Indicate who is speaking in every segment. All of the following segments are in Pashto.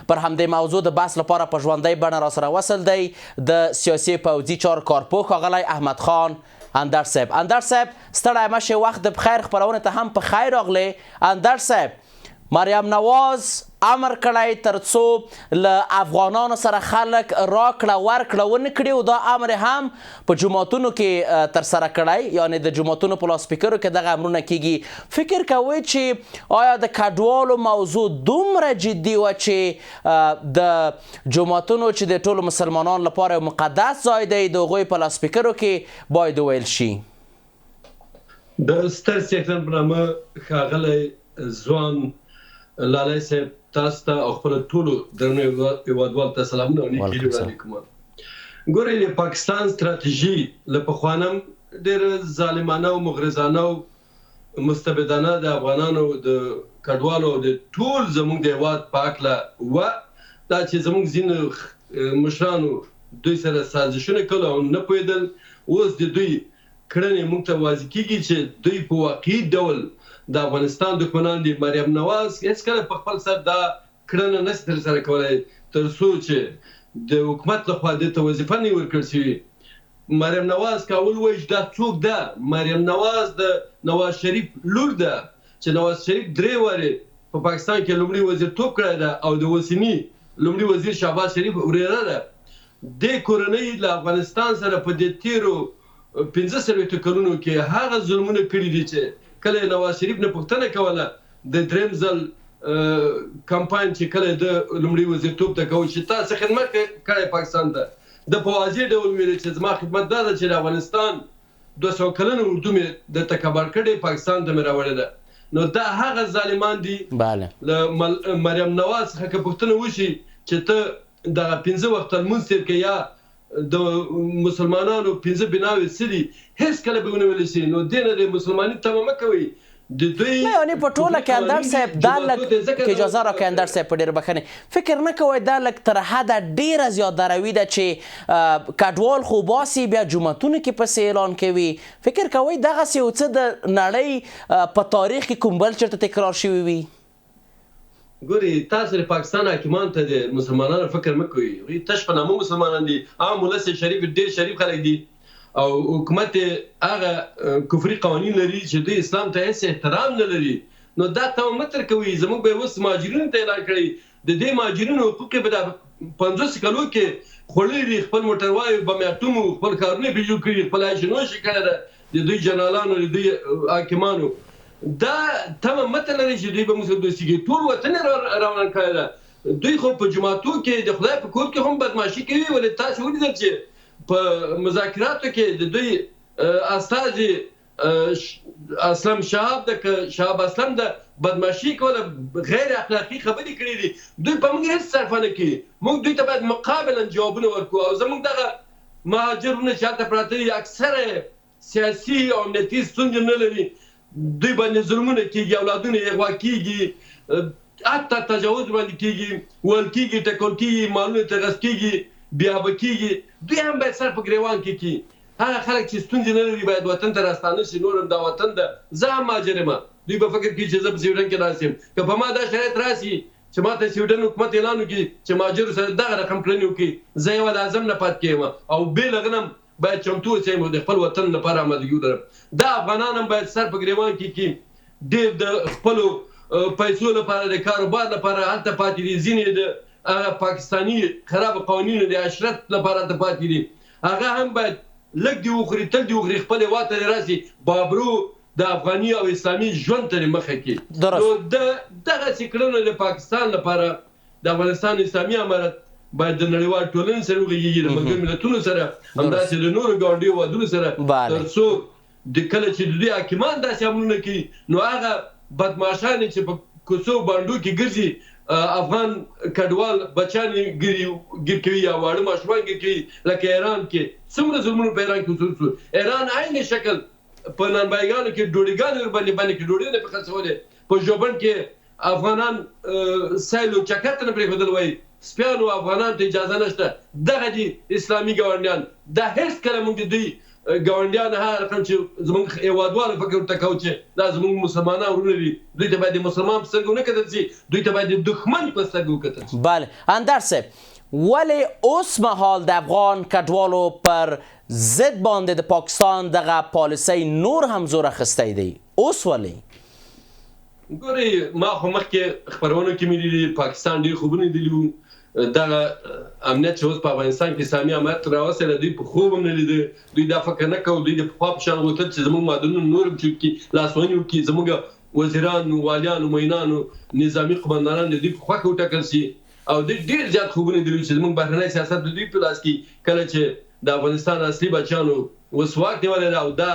Speaker 1: پر همدې موضوع د بحث لپاره په ژوندۍ بڼه راسره وصل دی د سیاسي پوځي چارو کارپوه ښاغلی احمد خان اندړ صاحب. اندړ صاحب، ستړی مه شې، وخت د پخیر خپرونې ته هم په خیر راغلې. اندړ صاحب، مریم نواز امر کړی ترڅو له افغانانو سره خلک راکړه ورکړه ونه کړي او دا امر هم په جوماتونو کې ترسره کړی، یعنې د جوماتونو په لاسپیکرو کې دغه امرونه کیږي. فکر کوئ چې آیا د کډوالو موضوع دومره جدي وه چې د جوماتونو چې د ټولو مسلمانانو لپاره یو مقدس ځای دی د هغوی په لاسپیکرو کې باید وویل شي؟
Speaker 2: د ستر څښتن په نامه ښاغلی ځوان لالی صاحب، تاسو ته او خپل ټولو درنو هیوادوالو ته سلامونه او نیکې هیلې وړاندې کوم. ګورئ، د پاکستان ستراتیژي له پخوا نه هم ډېره ظالمانه او مغرضانه او مستبدانه د افغانانو د کډوالو او د ټول زموږ د هیواد په هکله وه. دا چې زموږ ځینو مشرانو دوی سره سازشونه کول او نه پوهېدل، اوس د دوی کړنې موږ ته واضح کیږي چې دوی په واقعي ډول د افغانستان دښمنان دي. مریم نواز هیڅکله په خپل سر دا کړنه نه شي ترسره کولای تر څو چې د حکومت لخوا دې ته وظیفه نه وي ورکړل شوي. مریم نواز که اول وایي چې دا څوک ده، مریم نواز د نواز شریف لور ده چې نواز شریف درې وارې په پاکستان کې لومړي وزیر توب کړی ده او د اوسني لومړي وزیر شهباز شریف ورېره ده. دې کورنۍ له افغانستان سره په دې تېرو 45 کلونو کې هغه ظلمونه کړي دي چې کله یې نواز شریف نه پوښتنه کوله د دریم ځل کمپاین چې کله د لومړي وزیرتوب ته کوو چې تا څه خدمت کړی پاکستان ته، ده په واضح ډول ویلي چې زما خدمت دا ده چې د افغانستان 200 کلنه اردو مې درته کباړ کړې، پاکستان ته مې راوړې ده. نو دا هغه ظالمان دي. له مریم نواز څخه که پوښتنه وشي چې ته دغه 5 وخته لمونځ تېر کړې یا د مسلمانانو 5 بناوې څه دي، هیڅ کله به ونه ویل شي. نو دې نه د مسلماني تمه مه کوئ. د دوی
Speaker 1: نه، یعنی په ټوله کې اندړ صاحب دا لږ که اجازه راکړئ اندړ صاحب په ډېره بښنې، فکر نه کوئ دا لږ تر حده ډېره زیاده روي ده چې کډوال خو باسي بیا جوماتونو کې پسې اعلان کوي؟ فکر کوئ دغسې یو څه د نړۍ په تاریخ کې کوم بل چېرته تکرار شوي وي؟
Speaker 2: ګوري، تاسو د پاکستان حاکمان ته د مسلمانانو فکر مه کوئ. هغوی تش په نامه مسلمانان دي، عام ولس یې شریف، ډېر شریف خلک دي او حکومت یې هغه کفري قوانین لري چې دوی اسلام ته هېڅ احترام نه لري. نو دا تمه مه تر کوئ. زموږ به یې اوس مهاجرینو ته اعلان کړی، د دې مهاجرینو حقوق یې په دا 50 کلو کې خوړلي دي، خپل موټروای بم اټوم، خپل ښارونه یې پرې جوړ کړي، خپل عیش نوش یې کړی ده د دوی جنرالانو، د دوی حاکمانو. دا تمه مه تر لرئ چې دوی به موږ سره دوستي کوي. ټول وطن یې راوړل کړی ده. دوی خو په جوماتو کې د خدای په کور کې هم بدمعاشي کوي. ولې تاسو ولیدل چې په مذاکراتو کې د دوی استازي اسلم شهاب ده که شهاب اسلم ده بدمعاشي کوله، غیر اخلاقي خبرې کړې دي. دوی په موږ هېڅ صرفه نه کوي. موږ دوی ته باید مقابلاً جوابونه ورکړو. او زموږ دغه مهاجرونه چې هلته پراته دي اکثره سیاسي او امنیتي ستونزې نه لري، دوی باندې ظلمونه کیږي، اولادونه یې اغوا کیږي، حتی تجاوز باندې کیږي، وهل کیږي، ټکول کیږي، مالونه ترې غصب کیږي، بیابه کیږي. دوی هم باید سر په ګریوان کې کړي. هغه خلک چې ستونزې نه لري باید وطن ته راستانه شي. نور هم دا وطن ده، زه هم مهاجر یم. دوی به فکر کوي چې زه په سویډن کې ناست یم. که په ما دا شرایط راسي چې ما ته سویډن حکومت اعلان وکړي چې مهاجرو سره دغه رقم کړنې وکړي، زه یوه لازم نه پاتې کېږم او بې له هغه نه هم باید چمتو اوسم او د خپل وطن لپاره آمادګي ولرم. دا افغانان هم باید سر په ګریوان کې کړي. ډېر د خپلو پیسو لپاره، د کاروبار لپاره هلته پاتې دي. ځینې د هغه پاکستاني خرابو قوانینو د عشرت لپاره هلته پاتې دي. هغه هم باید لږ دې وخوري، تل دې وخوري، خپل هېواد ته دې راسي، بابرو د افغاني او اسلامي ژوند ته دې مخه کړي. نو د دغسې کړنو د پاکستان لپاره د افغانستان اسلامي امارت باید د نړیوال ټولنې سره وغږېږي، د ملګرو ملتونو سره، همداسې د نورو ګاونډیو هېوادونو سره، تر څو د کله چې د دوی حاکمان داسې امرونه کوي نو هغه بدمعاشان چې په کوڅو بانډو کې ګرځي، افغان کډوال بچیان یې ګیر کوي یا واړه ماشومان ګیر کوي، لکه ایران کې څومره ظلمونه په ایران کې وشول. ایران عین شکل په نانبایګانو کې ډوډیګانې ورباندې بندې کړې، ډوډۍ نه پرې خرڅولې. په ژوبڼ کې افغانان سیل او چکر ته نه پرېښودل، وایي سپیانو افغانانو ته اجازه نشته. دغه دي اسلامي ګاونډیان، دا هېڅکله موږ د دوی ګاونډیان هغه رقم چې زموږ هېوادوالو فکر ورته کاوه چې دا زموږ مسلمانان وروڼه دي، دوی ته باید د مسلمان په سترګه ونه کتل شي، دوی ته باید د دښمن په سترګه وکتل شي.
Speaker 1: بله اندړ صاحب، ولې اوس مهال د افغان کډوالو پر ضد باندې د پاکستان دغه پالیسۍ نور هم زور اخیستی دی؟ اوس ولې؟
Speaker 2: ګورئ، ما خو مخکې خپرونو کې مې لیدلي، پاکستان ډېر خوبونه لیدلي وو، دغه امنیت چې اوس په افغانستان کې اسلامي امارت راوستی دی، دوی په خوب هم نه لیده، دوی دا فکر نه کاوه، دوی د پخوا په شان غوښتل چې زموږ معدنونه نور هم چوپ کړي، لاسوهنې وکړي، زموږ وزیران، والیان، معینان، نظامي قومندانان د دوی په خوښه وټاکل شي او دوی ډېر زیات خوبونه لیدلي چې زموږ بهرنی سیاست د دوی په لاس کې، کله چې د افغانستان اصلي بچیانو اوس واک نیولی دی او دا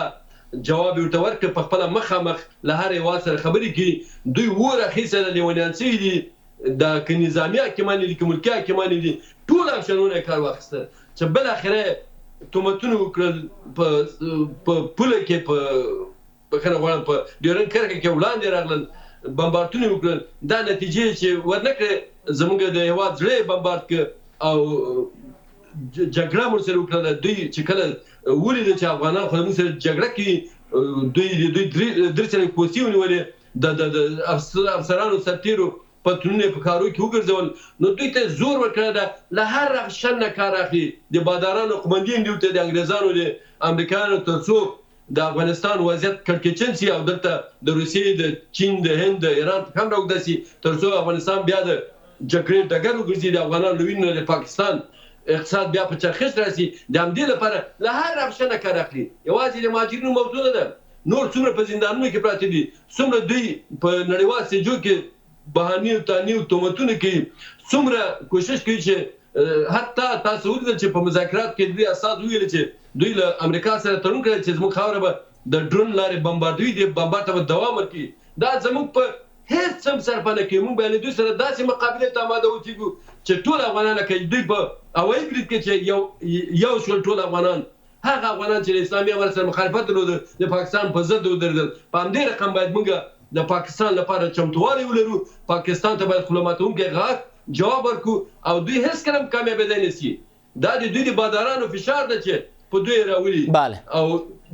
Speaker 2: جواب یې ورته ورکړ، په خپله مخامخ له هر هېواد سره خبرې کوي، دوی اور اخیستی دی، لېونیان شوي دي، دا که نظامي حاکمان دي که ملکي حاکمان دي، ټول افشنونه یې کار واخیسته چې بالاخره یې تهمتونه وکړل، په په پوله کې په بښنه غواړم په ډیورنډ کرښه کې وړاندې راغلل، بمبارتونه یې وکړل، دا نتیجې یې چې ورنه کړې زموږ د هېواد زړه یې بمبارد کړ او جګړه مو سره وکړله. دوی چې کله ولیدل چې افغانان خو زموږ سره جګړه کوي، دوی دوی درې څلوېښت پوستې ونیولې، د د د افسرانو سرتیرو پتلونونه یې په کارو کې وګرځول، نو دوی ته زور ورکړی ده له هر شر نه کار اخلي، د بادارانو قومندې هم دي ورته، د انګریزانو د امریکایانو، تر څو د افغانستان وضعیت کړکېچن شي او دلته د روسیې، د چین، د هند، د ایران پښه هم راوږده شي، تر څو افغانستان بیا د جګړې ډګر وګرځي، د افغانانو له وینو نه د پاکستان اقتصاد بیا په چرخش راشي. د همدې لپاره له هر افشن نه کار اخلي. یوازې د مهاجرینو موضوع نه ده، نور څومره په زندانونو کې پراته دي، څومره دوی په نړیوال سټیجو کې بهانې او تانې او تهمتونه کوي، څومره کوشش کوي چې حتی تاسو ولیدل چې په مذاکراتو کې دوی استازو وویل چې دوی له امریکا سره تړون کړی چې زموږ خاوره به د ډرون لارې بمباردوي، دې بمبارد ته به دوام ورکړي. دا زموږ په هېڅ هم صرفه نه کوي. موږ باید له دوی سره داسې مقابلې ته اماده اوسېږو چې ټول افغانان لکه دوی په هوایي برید کې چې یو یو شول، ټول افغانان، هغه افغانان چې له اسلامي امارت سره مخالفت درلود، د پاکستان په ضد ودرېدل، په همدې رقم باید موږ د پاکستان لپاره چمتووالی ولرو. پاکستان ته باید خوله ماتوونکی غږ جواب ورکړو او دوی هېڅکله هم کامیابېدای نه شي. دا د دوی د بادارانو فشار ده چې په دوی یې راولي او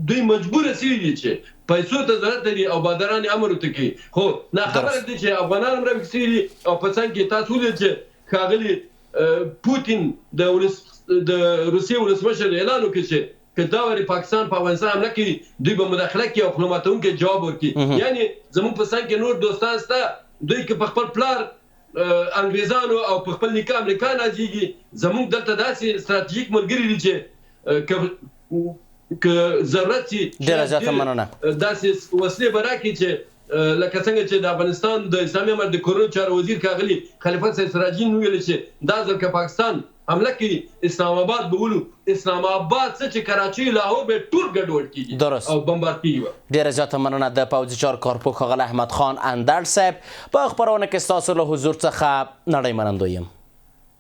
Speaker 2: دوی مجبور شوي دي چې پیسو ته ضرورت لري او باداران یې امر ورته کوي، خو ناخبره دي چې افغانان هم راویښ شوي دي. او په څنګ کې تاسو ولیدل چې ښاغلي پوتین د ولس د روسیې ولسمشر اعلان وکړ چې که دا وارې پاکستان په افغانستان حمله کوي، دوی به مداخله کوي او خوله ماتوونکی جواب ورکړي. یعنې زموږ په څنګ کې نور دوستان شته، دوی که په خپل پلار انګریزانو او په خپل نیکه امریکا نازیږي، زموږ دلته داسې ستراتیژیک ملګري دي چې که که ضرورت شي
Speaker 1: ډیره زیاته مننه
Speaker 2: داسې وسلې به راکړي چې لکه څنګه چې د افغانستان د اسلامي امارت د کورنیو چارو وزیر ښاغلي خلیفه صاحب سراجین وویل چې دا ځل که پاکستان حمله کوي، اسلام اباد به ولو، اسلام اباد څه چې کراچۍ، لاهور به ټول ګډوډ کیږي او بمبارد کیږي به.
Speaker 1: ډیره زیاته مننه د پوځي چارو کارپوه ښاغلی احمد خان اندړ صاحب. په خپرونه کې ستاسو له حضور څخه نړۍ منندوی یم.